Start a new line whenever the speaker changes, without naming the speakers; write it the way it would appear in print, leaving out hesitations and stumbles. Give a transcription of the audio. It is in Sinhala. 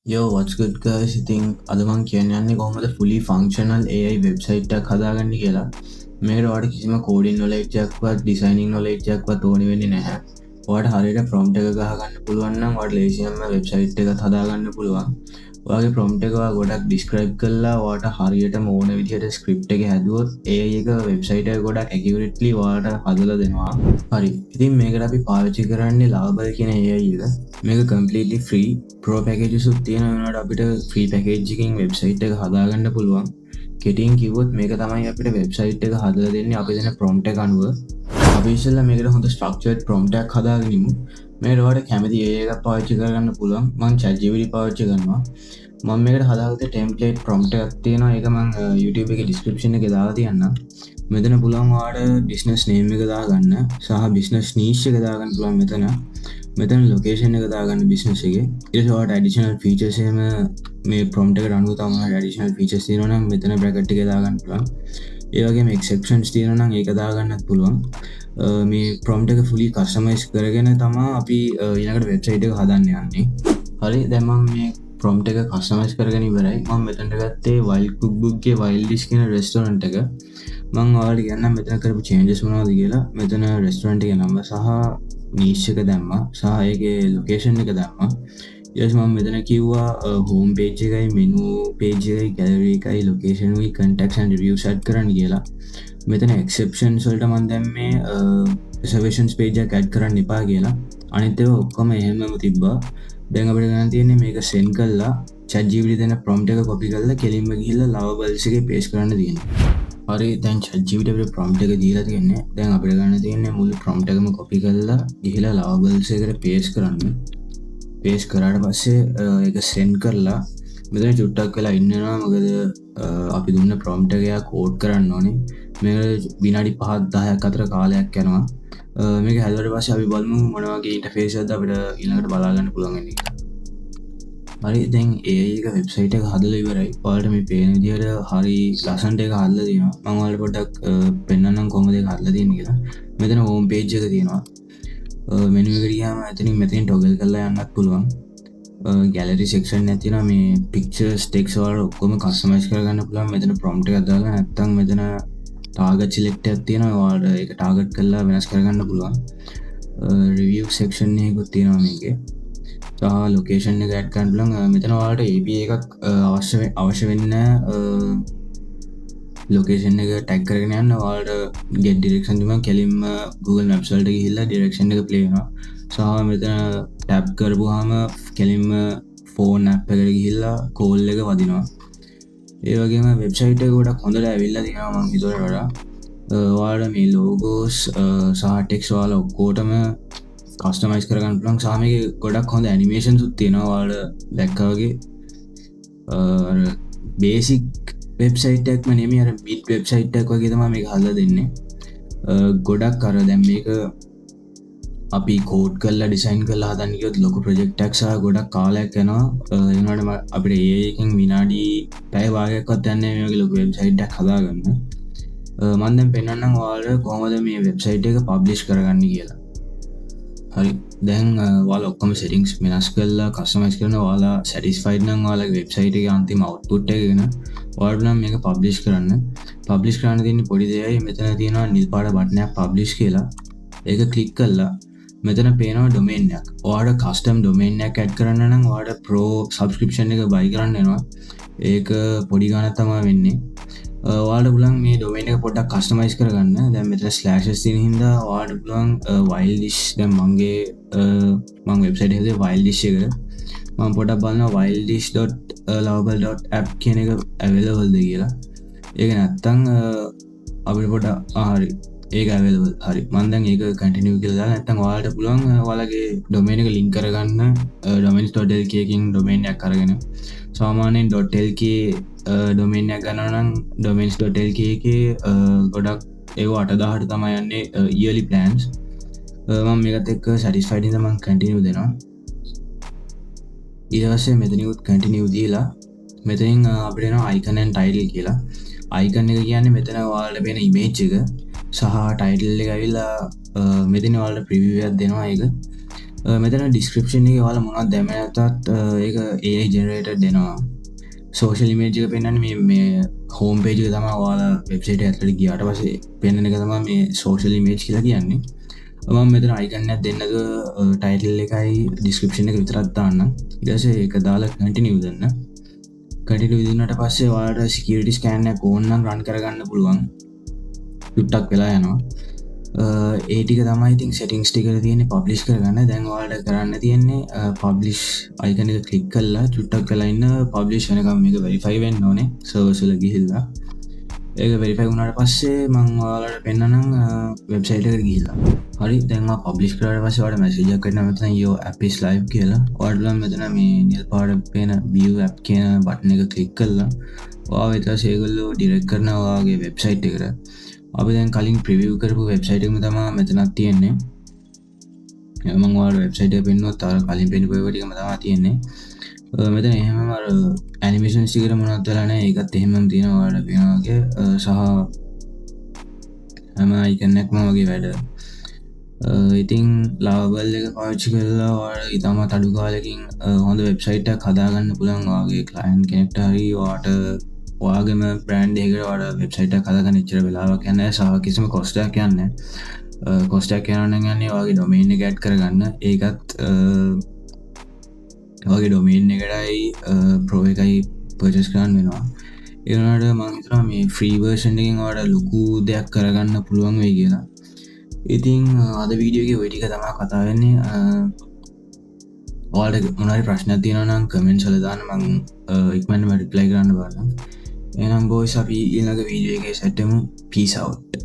Yo, what's good guys? ඉතින් අද මං කියන්න යන්නේ කොහොමද fully functional AI website එකක් හදාගන්නේ කියලා. මේකට ඔයාලට කිසිම coding knowledge එකක්වත් designing knowledge එකක්වත් ඕනේ වෙන්නේ නැහැ. ඔයාලට හරියට prompt එක ගහගන්න පුළුවන් නම් ඔයාලට ලේසියෙන්ම website එකක් හදාගන්න පුළුවන්. ඔයාගේ prompt එක ඔයා ගොඩක් describe කරලා ඔයාට හරියටම ඕන විදිහට script එක හැදුවොත් AI එක website එක ගොඩක් accurately ඔයාලට හදලා දෙනවා. හරි. ඉතින් මේකට අපි පාවිච්චි කරන්නේ Lovable කියන AI එක. මේක completely free, pro packages උත් තියෙන වෙනකොට අපිට free package එකකින් website එක හදාගන්න පුළුවන්. කෙටියෙන් කිව්වොත් මේක තමයි අපිට website එක හදලා දෙන්නේ අපි දෙන prompt එක අනුව. අපි ඉස්සෙල්ලා මේකට හොඳ structured prompt එකක් හදාගෙන ඉමු. මේකට ඔයාලට කැමති AI එකක් පාවිච්චි කරගන්න පුළුවන්. මං ChatGPT පාවිච්චි කරනවා. මම මේකට හදාගත්ත ටෙම්ප්ලේට් ප්‍රොම්ප්ට් එකක් තියෙනවා. ඒක මං YouTube එකේ ඩිස්ක්‍රිප්ෂන් එකේ දාලා තියන්නම්. මෙතන පුළුවන් ඔයාලට බිස්නස් නේම් එක දාගන්න සහ බිස්නස් නීෂ් එක දාගන්න පුළුවන් මෙතන. මෙතන ලොකේෂන් එක දාගන්න බිස්නස් එකේ. ඊට පස්සේ ඔයාලට ඇඩිෂනල් ෆීචර්ස් එහෙම මේ ප්‍රොම්ප්ට් එකට අනුව තමයි ඔයාලට ඇඩිෂනල් ෆීචර්ස් තියෙනවා නම් මෙතන බ්‍රැකට් එකේ දාගන්න පුළුවන්. ඒ වගේම එක්සෙප්ෂන්ස් තියෙනවා නම් ඒක දාගන්නත් පුළුවන්. මේ ප්‍රොම්ප්ට් එක ෆුලි කස්ටමයිස් කරගෙන තමා අපි ඊළඟට වෙබ්සයිට් එක හදන්න යන්නේ. හරි, දැන් මම මේ ප්‍රොම්ප්ට් එක කස්ටමයිස් කරගෙන ඉවරයි. මම මෙතනට ගත්තේ Wild Cookbook ගේ Wild Dish කියන රෙස්ටෝරන්ට් එක. මං ඔයාලට කියන්නම් මෙතන කරපු චේන්ජස් මොනවද කියලා. මෙතන රෙස්ටෝරන්ට් එකේ නම සහ නීෂ් එක දැම්මා සහ ඒකේ ලොකේෂන් එක දැම්මා. ඊට පස්සේ මම මෙතන කිව්වා හෝම් පේජ් එකයි, මෙනු පේජ් එකයි, ගැලරි එකයි, ලොකේෂන් එකයි, කන්ටැක්ට්ස් ඇන්ඩ් රිවිව්ස් ඇඩ් කරන්න කියලා. මෙතන එක්සෙප්ෂන්ස් වලට මම දැම්මේ රිසර්වේෂන්ස් පේජ් එකක් ඇඩ් කරන්න එපා කියලා. අනිත් ඒවා ඔක්කොම එහෙමම තිබ්බා. දැන් අපිට ගන්න තියෙන්නේ මේක සෙන්ඩ් කරලා ChatGPT දෙන ප්‍රොම්ප්ට් එක කොපි කරලා කෙලින්ම ගිහිල්ලා Lovable එකේ පේස්ට් කරන්න තියෙන්නේ. හරි, දැන් ChatGPT අපිට ප්‍රොම්ප්ට් එක දීලා තියෙන්නේ. දැන් අපිට ගන්න තියෙන්නේ මුළු ප්‍රොම්ප්ට් එකම කොපි කරලා ගිහිල්ලා Lovable එකට පේස්ට් කරන්න. පේස්ට් කරාට පස්සේ ඒක සෙන්ඩ් කරලා මෙතන චුට්ටක් වෙලා ඉන්න වෙනවා. මොකද අපි දුන්න ප්‍රොම්ප්ට් එක එයා කෝඩ් කරන්න ඕනේ. මේක විනාඩි 5ක් 10ක් අතර කාලයක් යනවා. මේක හැදුවට පස්සේ අපි බලමු මොන වගේ ඉන්ටර්ෆේස් එකක්ද අපිට ඊළඟට බලා ගන්න පුළුවන් වෙන්නේ කියලා. හරි, දැන් AI එක වෙබ්සයිට් එක හදලා ඉවරයි. ඔයාලට මේ පේන විදිහට හරි ලස්සනට ඒක හදලා තියෙනවා. මම ඔයාලට පොඩ්ඩක් පෙන්නන්නම් කොහොමද ඒක හදලා තියෙන්නේ කියලා. මෙතන හෝම් පේජ් එක තියෙනවා. මෙනු එකට ගියාම එතනින් මෙතනින් ටොගල් කරලා යන්නත් පුළුවන්. ගැලරි සෙක්ෂන් එකක් තියෙනවා. මේ පික්චර්ස්, ටෙක්ස්ට් වල ඔක්කොම කස්ටමයිස් කරගන්න පුළුවන්. මෙතන ප්‍රොම්ප්ට් එකක් දාලා නැත්නම් මෙතන ටාගට් සිලෙක්ට් එකක් තියෙනවා. ඔයාලට ඒක ටාගට් කරලා වෙනස් කරගන්න පුළුවන්. රිවිව් සෙක්ෂන් එකකුත් තියෙනවා මේකේ. සහ ලොකේෂන් එක ඇඩ් කරන්න පුළුවන්. මෙතන ඔයාලට API එකක් අවශ්‍ය වෙන්නේ ලොකේෂන් එක ටැග් කරගෙන යන්න. ඔයාලට get direction දුන්නා කෙලින්ම Google Maps වලට ගිහිල්ලා ඩිරෙක්ෂන් එක ප්ලේ වෙනවා. සහ මෙතන ටැප් කරපුවාම කෙලින්ම ෆෝන් ඇප් එකට ගිහිල්ලා කෝල් එක වදිනවා. ඒ වගේම වෙබ්සයිට් එක ගොඩක් හොඳට ඇවිල්ලා තියෙනවා මං හිතුවට වඩා. ඔයාලට මේ ලෝගෝස් සහ ටෙක්ස්ට් ඔයාලා ඔක්කොටම කස්ටමයිස් කරගන්න පුළුවන්. සහ මේකේ ගොඩක් හොඳ ඇනිමේෂන්ස් උත් තියෙනවා. ඔයාලට දැක්කා වගේ අර බේසික් වෙබ්සයිට් එකක්ම නෙමෙයි, අර මිඩ් වෙබ්සයිට් එකක් වගේ තමයි මේක හදලා දෙන්නේ. ගොඩක් අර දැන් මේක අපි කෝඩ් කරලා ඩිසයින් කරලා හදන්න ගියොත් ලොකු ප්‍රොජෙක්ට් එකක් සහ ගොඩක් කාලයක් යනවා. ඒ වුණාට අපිට AI එකෙන් විනාඩි පැය භාගයක්වත් යන්නේ නැහැ මේ වගේ ලොකු වෙබ්සයිට් එකක් හදාගන්න. මම දැන් පෙන්නන්නම් ඔයාලට කොහොමද මේ වෙබ්සයිට් එක පබ්ලිෂ් කරගන්නේ කියලා. හරි, දැන් ඔයාලා ඔක්කොම සෙටින්ග්ස් වෙනස් කරලා කස්ටමයිස් කරන ඔයාලා සැටිස්ෆයිඩ් නම් ඔයාලගේ වෙබ්සයිට් එකේ අන්තිම අවුට්පුට් එක ගැන ඔයාලට නම් මේක පබ්ලිෂ් කරන්න. පබ්ලිෂ් කරන්න තියෙන්නේ පොඩි දෙයයි. මෙතන තියෙනවා නිල් පාට බටන් එකක් පබ්ලිෂ් කියලා. ඒක ක්ලික් කරලා මෙතන පේනවා ඩොමේන් එකක්. ඔයාලට කස්ටම් ඩොමේන් එකක් ඇඩ් කරන්න නම් ඔයාලට ප්‍රෝ සබ්ස්ක්‍රිප්ෂන් එක බයි කරන්න වෙනවා. ඒක පොඩි ගාණක් තමයි වෙන්නේ. ඔයාලට පුළුවන් මේ ඩොමේන් එක පොඩ්ඩක් කස්ටමයිස් කරගන්න. දැන් මෙතන ස්ලෑෂස් තියෙන හින්දා ඔයාලට පුළුවන් wild dish, දැන් මං වෙබ්සයිට් එකේ wild dish එක මං පොඩ්ඩක් බලනවා wilddish.lovable.app කියන එක අවైలබල් ද කියලා. ඒක නැත්තම් අපිට පොඩ්ඩක් හරි, ඒක අවైలබල්. හරි, මං දැන් ඒක කන්ටිනියු කියලා දාලා නැත්තම් ඔයාලට පුළුවන් ඔයාලගේ ඩොමේන් එක ලින්ක් කරගන්න domains.lk එකකින් ඩොමේන් එකක් අරගෙන. සාමාන්‍යයෙන් .lk domain එකක් ගන්නවා නම් domains.lk එකේ ගොඩක් ඒව 8000ට තමයි යන්නේ yearly plans. මම මේකත් එක්ක සැටිස්ෆයිඩ් හින්දා මං කන්ටිනියු දෙනවා. ඊට පස්සේ මෙතනිනුත් කන්ටිනියු දීලා මෙතනින් අපිට එනවා icon and title කියලා. icon එක කියන්නේ මෙතන ඔයාලට පේන ඉමේජ් එක සහ ටයිටල් එක ඇවිල්ලා මෙතන ඔයාලට ප්‍රිවිව් එකක් දෙනවා ඒක. මෙතන ඩිස්ක්‍රිප්ෂන් එකේ ඔයාලා මොනවද දැම්මේ නැතත් ඒක AI generated දෙනවා. සෝෂල් ඉමේජ් එක පෙන්වන්නේ මේ මේ හෝම් පේජ් එක තමයි. ඔයාලා වෙබ්සයිට් එක ඇතුළට ගියාට පස්සේ පෙන්වන එක තමයි මේ සෝෂල් ඉමේජ් කියලා කියන්නේ. මම මෙතන අයිකන් එකක් දෙන්නද, ටයිටල් එකයි ඩිස්ක්‍රිප්ෂන් එක විතරක් දාන්නම්. ඊට පස්සේ ඒක දාලා කන්ටිනියු දෙන්න. කන්ටිනියු දුන්නාට පස්සේ ඔයාලට සිකියුරිටි ස්කෑන් එකක් ඕන නම් රන් කරගන්න පුළුවන්. චුට්ටක් වෙලා යනවා. ඒ ටික තමයි ඉතින් සෙටින්ග්ස් ටික තියෙන්නේ පබ්ලිෂ් කරගන්න. දැන් ඔයාලට කරන්න තියෙන්නේ පබ්ලිෂ් අයිකන් එක ක්ලික් කරලා චුට්ටක් වෙලා ඉන්න. පබ්ලිෂ් වෙනකම් මේක වෙරිෆයි වෙන්න ඕනේ සර්වර්ස් වල ගිහිල්ලා. ඒක වෙරිෆයි වුණාට පස්සේ මං ඔයාලට පෙන්නනම් වෙබ්සයිට් එකට ගිහිල්ලා. හරි, දැන් මම පබ්ලිෂ් කරාට පස්සේ ඔයාලට මැසේජ් එකක් එනවා මෙතන "Your app is live" කියලා. ඔයාලට බලන්න මෙතන මේ නිල් පාට පේන "View app" කියන බටන් එක ක්ලික් කරලා ඔයාව ඊට පස්සේ ඒගොල්ලෝ ඩිරෙක්ට් කරනවා ඔයාගේ වෙබ්සයිට් එකට. අපි දැන් කලින් ප්‍රිවිව් කරපු වෙබ්සයිට් එකම තමයි මෙතනත් තියෙන්නේ. මම ඔයාලට වෙබ්සයිට් එක පෙන්නුවොත් අර කලින් පෙන්නපු ඒවා ටිකම තමයි තියෙන්නේ. මෙතන එහෙමම අර ඇනිමේෂන්ස් ටිකට මොනවද වෙලා නැහැ. ඒකත් එහෙමම තියෙනවා ඔයාලට පේනවා වගේ. සහ හැම අයිකන් එකක්ම වගේ වැඩ. ඉතින් ලාවබල් එක පාවිච්චි කරලා ඔයාලට ඉතාමත් අඩු කාලෙකින් හොඳ වෙබ්සයිට් එකක් හදාගන්න පුළුවන්. ඔයාගේ ක්ලයන්ට් කෙනෙක්ට හරි ඔයාට ඔයාගේම බ්‍රෑන්ඩ් එකකට ඔයාලට වෙබ්සයිට් එකක් හදාගන්න එච්චර වෙලාවක් යන්නේ නැහැ සහ කිසිම කොස්ට් එකක් යන්නේ නැහැ. කොස්ට් එකක් යනවා නම් යන්නේ ඔයාගේ ඩොමේන් එක ඇඩ් කරගන්න. ඒකත් ඔයාගේ ඩොමේන් එකටයි ප්‍රෝ එකයි පර්චේස් කරන්න වෙනවා. ඒ වුණාට මං හිතනවා මේ ෆ්‍රී වර්ෂන් එකෙන් ඔයාලට ලොකු දෙයක් කරගන්න පුළුවන් වෙයි කියලා. ඉතින් අද වීඩියෝ එකේ ඔය ටික තමයි කතා වෙන්නේ. ඔයාලට මොන හරි ප්‍රශ්නයක් තියෙනවා නම් කමෙන්ට්ස් වල දාන්න. මං ඉක්මනටම රිප්ලයි කරන්න බලන්නම්. එහෙනම් බොයිස්, අපි ඊළඟ වීඩියෝ එකේ සෙට් වෙමු. Peace out.